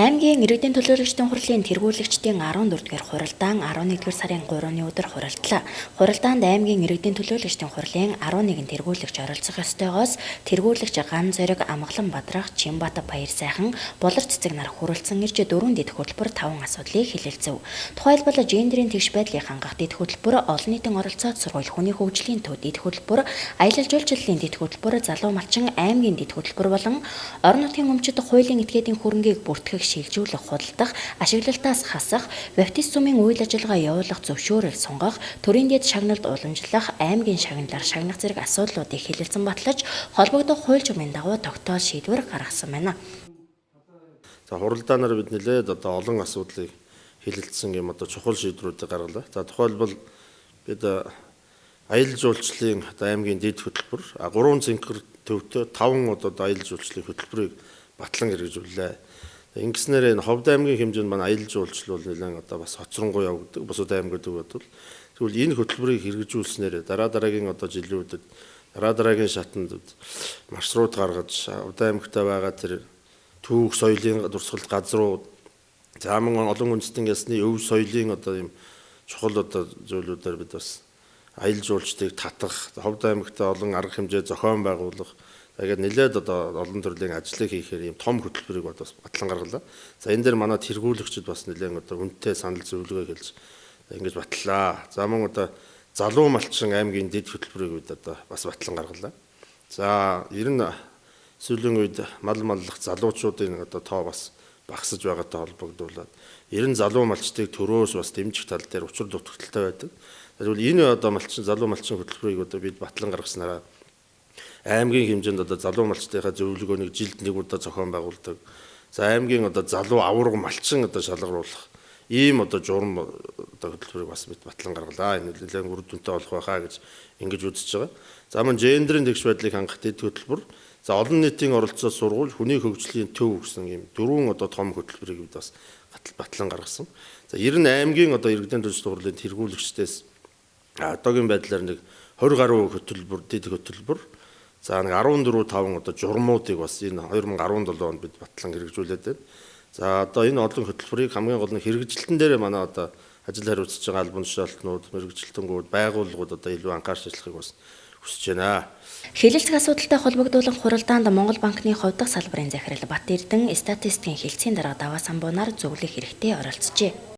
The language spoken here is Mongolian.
Аймгийн иргэдийн төлөөлөгчдийн хурлын тэргүүлэгчдийн 14-р хуралдаан 11-р сарын 3-ны өдөр хуралдлаа. Хуралдаанд аймгийн иргэдийн төлөөлөгчдийн хурлын 11 тэргүүлэгч оролцох ёстойгоос тэргүүлэгч Ган Зориг, Амгалан Бадрах, Чимбат Баярсайхан, Болор Цэцэг нар хүрэлцэн ирж дөрвөн дэд хөтөлбөр 5 асуудлыг хэлэлцэв. Тухайлбал гендерийн тэгш байдлыг хангах дэд хөтөлбөр, олон нийтийн оролцоод сургууль хүний хөгжлийн төв дэд хөтөлбөр, аялал жуулчлалын дэд хөтөлбөр, залуу малчин аймгийн дэд хөтөлбөр болон орон нутгийн өмчит хуулийн этгээдийн хөрөнгийг бүртгэх, шилжүүлэх, худалдах, ашиглалтаас хасах, баптист сүмийн үйл ажиллагаа явуулах зөвшөөрөл сунгах, төрийн дэд шагналд уламжлах, аймгийн шагналаар шагнах зэрэг асуудлуудыг хэлэлцэн батлаж, холбогдох хууль журмын дагуу тогтоол шийдвэр гаргасан байна. За, хуралдаанаар бид нэлээд одоо олон асуудлыг хэлэлцсэн юм одоо чухал шийдвэрүүдийг гаргалаа. За, тухайлбал бид аялал жуулчлалын одоо аймгийн дэд хөтөлбөр 3 цэнхэр төвтэй 5 одоо аялал жуулчлалын хөтөлбөрийг батлан хэрэгжүүллээ. Ингэснээр энэ Ховд аймгийн хэмжээнд манай аялал жуулчлал бол нэлээд одоо бас хоцронгуй явагддаг. Бусад аймагуд бодвол тэгвэл энэ хөтөлбөрийг хэрэгжүүлснээр дараа дараагийн одоо жилүүдэд, дараа дараагийн шатанд маршрут гаргаж, Ховд аймагтай байгаа тэр түүх соёлын дурсгалт газрууд, за мөн олон үндэстэн ясны өв соёлын одоо юм чухал одоо зүйлүүдээр бид бас аялал жуулчдыг татах, Ховд аймагтай олон арга хэмжээ зохион байгуулах. Тэгээд нэлээд одоо олон төрлийн ажлыг хийхээр ийм том хөтөлбөрийг одоо батлан гаргалаа. За, энэ дээр манай тэргүүлэгчид бас нэлээд одоо үнэтэй санал зөвлөгөө хэлж ингэж батлаа. За, мөн одоо залуу малчин аймгийн дэд хөтөлбөрийг бид одоо бас батлан гаргалаа. За, ер нь сүүлийн үед мал маллах залуучуудын одоо тоо бас багасж байгаатай холбогдуулаад ер нь залуу малчдыг төрөөс бас дэмжих тал дээр учир дутагдaltaй байдаг. Тэгвэл энэ одоо малчин залуу малчин хөтөлбөрийг одоо бид батлан гаргаснараа аймгийн хэмжээнд одоо залуу малчдынхаа зөвлөгөөнийг жилд нэг удаа зохион байгуулдаг. За, аймгийн одоо залуу аварга малчин одоо шалгаруулах ийм одоо журам одоо хөтөлбөрийг бас бид батлан гаргалаа. Энэ нэлээд үр дүнтэй болох байхаа гэж ингэж үзэж байгаа. За, мөн гендерийн тэгш байдлыг хангах дэд хөтөлбөр, за олон нийтийн оролцоо сургууль хүний хөгжлийн төв гэсэн ийм дөрвөн одоо том хөтөлбөрийг бид бас батлан гаргасан. За, ер нь аймгийн одоо иргэдийн төлөвлөлт хурлын тэргүүлэгчдээс одоогийн байдлаар нэг 20 гаруй хөтөлбөр, дэд хөтөлбөр, за нэг 14 5 одоо журмуудыг бас энэ 2017 онд бид батлан хэрэгжүүлээд байна. За, одоо энэ олон хөтөлбөрийг хамгийн гол нь хэрэгжилтэн дээр манай одоо ажил хариуцж байгаа албан тушаалтнууд, мэргэжилтэнгүүд, байгууллагууд одоо илүү анхаарч ажиллахыг бас хүсэж байна. Хэлэлцэх асуудалтай холбогдуулан хуралдаанд Монгол банкны Ховд дахь салбарын захирал Бат Эрдэн, статистикийн хэлтсийн дарга Даваа Самбуунаар зөвлөх хэрэгтэй оролцжээ.